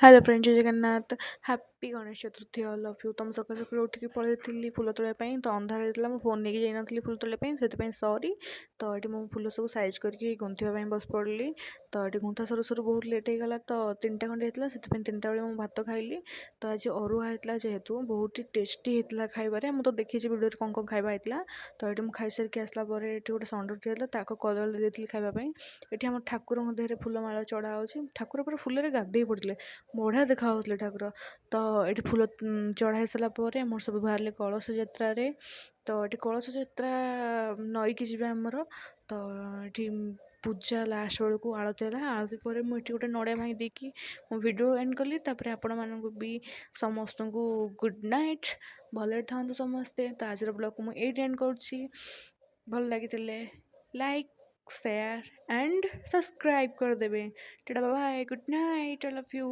Hello friend, Jay Jagannath, happy Ganesh Chaturthi all of you. ତ ମୁଁ ସକାଳୁ ସକାଳୁ ଉଠିକି ପଳେଇଥିଲି ଫୁଲ ତୋଳିବା ପାଇଁ। ତ ଅନ୍ଧାର ହେଇଥିଲା, ମୁଁ ଫୋନ୍ ନେଇକି ଯାଇନଥିଲି ଫୁଲ ତୋଳିବା ପାଇଁ, ସେଥିପାଇଁ ସରି। ତ ଏଠି ମୁଁ ଫୁଲ ସବୁ ସାଇଜ୍ କରିକି ଗୁନ୍ଥିବା ପାଇଁ ବସି ପଡ଼ିଲି। ତ ଏଠି ଗୁନ୍ଥା ସରୁ ସରୁ ବହୁତ ଲେଟ୍ ହେଇଗଲା, ତ 3ଟା ଖଣ୍ଡେ ହେଇଥିଲା। ସେଥିପାଇଁ 3ଟା ବେଳେ ମୁଁ ଭାତ ଖାଇଲି। ତ ଆଜି ଅରୁଆ ହେଇଥିଲା ଯେହେତୁ, ବହୁତ ଟେଷ୍ଟି ହେଇଥିଲା ଖାଇବାରେ। ମୁଁ ତ ଦେଖିଛି ଭିଡ଼ିଓରେ କ'ଣ କ'ଣ ଖାଇବା ହେଇଥିଲା। ତ ଏଠି ମୁଁ ଖାଇସାରିକି ଆସିଲା ପରେ ଏଠି ଗୋଟେ ଷଣ୍ଢ ହେଇଥିଲା, ତାକୁ କଦଳୀ ଦେଇଥିଲି ଖାଇବା ପାଇଁ। ଏଠି ଆମ ଠାକୁରଙ୍କ ଦେହରେ ଫୁଲମାଳ ଚଢ଼ା ହେଉଛି। ଠାକୁର ପୁରା ଫୁଲରେ ଗାଧେଇ ପଡ଼ିଥିଲେ, ବଢ଼ିଆ ଦେଖାହେଉଥିଲେ ଠାକୁର। ତ ଏଠି ଫୁଲ ଚଢ଼ା ହେଇସାରିଲା ପରେ ଆମର ସବୁ ବାହାରିଲେ କଳସ ଯାତ୍ରାରେ। ତ ଏଠି କଳସ ଯାତ୍ରା ନଈକି ଯିବେ ଆମର। ତ ଏଠି ପୂଜା ଲାଷ୍ଟ ବେଳକୁ ଆଳତି ହେଲା। ଆଳତି ପରେ ମୁଁ ଏଠି ଗୋଟେ ନଡ଼ିଆ ଭାଙ୍ଗି ଦେଇକି ମୁଁ ଭିଡ଼ିଓ ଏଣ୍ଡ କଲି। ତାପରେ ଆପଣମାନଙ୍କୁ ବି ସମସ୍ତଙ୍କୁ ଗୁଡ଼୍ ନାଇଟ୍, ଭଲରେ ଥାଆନ୍ତୁ ସମସ୍ତେ। ତ ଆଜିର ବ୍ଲଗ୍କୁ ମୁଁ ଏଇଠି ଏଣ୍ଡ କରୁଛି। ଭଲ ଲାଗିଥିଲେ ଲାଇକ୍, ସେୟାର ଆଣ୍ଡ ସବସ୍କ୍ରାଇବ୍ କରିଦେବେ। Tata, bye, good night all of you.